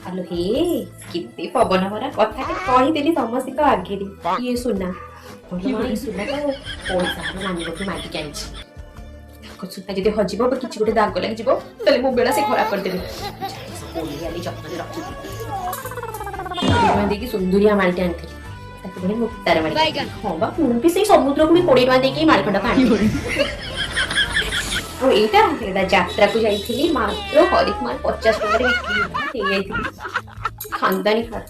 ଆଲୋ ହେ, କେତେ ପବନ ଭରା କଥାଟେ କହିଦେଲି ସମସ୍ତଙ୍କ ଆଗରେ। ଇଏ ସୁନା ଏଇ ସୁନା ତ ପଇସା ନାନୀଙ୍କଠୁ ମାଗିକି ଆଣିଛି। ତାଙ୍କ ସୁନା ଯଦି ହଜିବ ବା କିଛି ଗୋଟେ ଦାଗ ଲାଗିଯିବ, ତାହେଲେ ମୋ ବେଳା ସେ ଖରାପ କରିଦେବେ। ଓଲିଆଲି ଯତ୍ନରେ ରଖିବି। 20 ଟଙ୍କା ଦେଇକି ସୁନ୍ଦୁରିଆ ମାଳିଟେ ଆଣିଥିଲି, ତାକୁ ପୁଣି ମୁକ୍ତାର ମାଳି। ହଁ ବା, ମୁଁ ବି ସେଇ ସମୁଦ୍ରକୁ ବି 20 ଟଙ୍କା ଦେଇକି ମାଳି ଖଣ୍ଡକ ଆଣିଥିଲି। ଆଉ ଏଇଟା ଯାତ୍ରାକୁ ଯାଇଥିଲି, ମାତ୍ର ହରିକ ମାଲ 50 ଟଙ୍କାରେ ବିକ୍ରି ହେଇଯାଇଥିଲି। ଖାନଦାନୀ ହାର।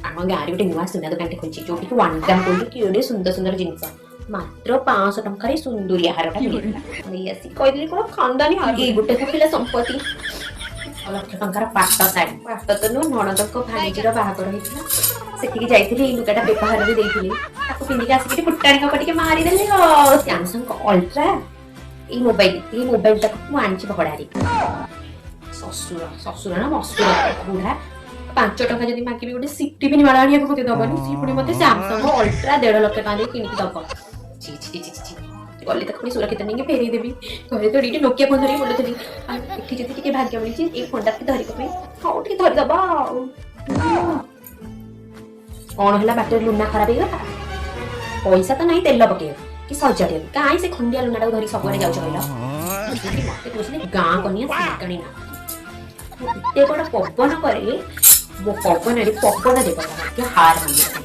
ଆମ ଗାଁରେ ଗୋଟେ ନୂଆ ସୁନା ଦୋକାନଟେ ଖୋଲିଛି, ଯୋଉଠିକି 1 ଗ୍ରାମ ଗୋଲ୍ଡ। କେଡ଼େ ସୁନ୍ଦର ସୁନ୍ଦର ଜିନିଷ, ମାତ୍ର 500 ଟଙ୍କାରେ ସୁନ୍ଦୁରିଆ ହାରଟା ମିଳିଥିଲା। ନେଇ ଆସି କହିଦେଲି କଣ ଖାନଦାନୀ ହାର। ଏଇ ଗୋଟେ ତ ଥିଲା ସମ୍ପତ୍ତି। ଲକ୍ଷ ଟଙ୍କାର ପାଟ ଶାଢ଼ୀ, ପାଟ ତ ନୁହଁ, ନଣନ୍ଦଙ୍କ ଭାଣିଜୀର ବାହାଘର ହେଇଥିଲା, ସେଠିକି ଯାଇଥିଲି। ଏଇ ଲୁଗାଟା ବ୍ୟବହାରରେ ଦେଇଥିଲି, ତାକୁ ପିନ୍ଧିକି ଆସିକି ଫୁଟାଣି କପ ଟିକେ ମାରିଦେଲି। ଆଉ ସ୍ୟାମସଙ୍ଗ ଅଲ୍ଟ୍ରା ଏଇ ମୋବାଇଲଟାକୁ ମୁଁ ଆଣିଛି ଭଡ଼ାରେ। ଶ୍ୱଶୁର, ଶ୍ୱଶୁର ନା ମସୁର ବୁଢା, 5 ଟଙ୍କା ଯଦି ମାଗିବି ଗୋଟେ ସିଟିପିନି ମାଳ ଆଣିବାକୁ ମତେ ଦବନି, ସିଏ ପୁଣି ମତେ ସ୍ୟାମସଙ୍ଗ ଅଲ୍ଟ୍ରା 1.5 ଲକ୍ଷ ଟଙ୍କା ଦେଇ କିଣିକି ଦବ। ଛି ଛି ଛି ଛି ଛି। ଗଲେ ତାକୁ ପୁଣି ସୁରକ୍ଷିତ ନେଇକି ଫେରେଇ ଦେବି। ଘରେ ତ ଏଇଠି ନୋକିଆ ଫୋନ ଧରିକି ବୁଲୁଥିଲି, ଆଉ ଏଠି ଯଦି ଟିକେ ଭାଗ୍ୟ ମିଳିଛି ଏଇ ଫୋନଟା ଟିକେ ଧରିବା ପାଇଁ, ହଉ ଟିକେ ଧରିଦବା। ଆଉ କଣ ହେଲା, ବାଟରେ ଲୁନା ଖରାପ ହେଇଗଲା? ପଇସା ତ ନାହିଁ ତେଲ ପକେଇବାକୁ କି ସଜାଡ଼ିବାକୁ, କାହିଁ ସେ ଖଣ୍ଡିଆ ଲୁନାଟାକୁ ଧରିକି ସବୁଆଡ଼େ ଯାଉଛ କହିଲ? ମତେ କହୁଛନ୍ତି ଗାଁ କନିଆ ଶିକାଣି ନା। ମୁଁ ଏତେ ବଡ଼ ପବନ କରେ, ମୋ ପବନରେ ପବନ ଦେବତା ମଧ୍ୟ ହାର ମାନିବ।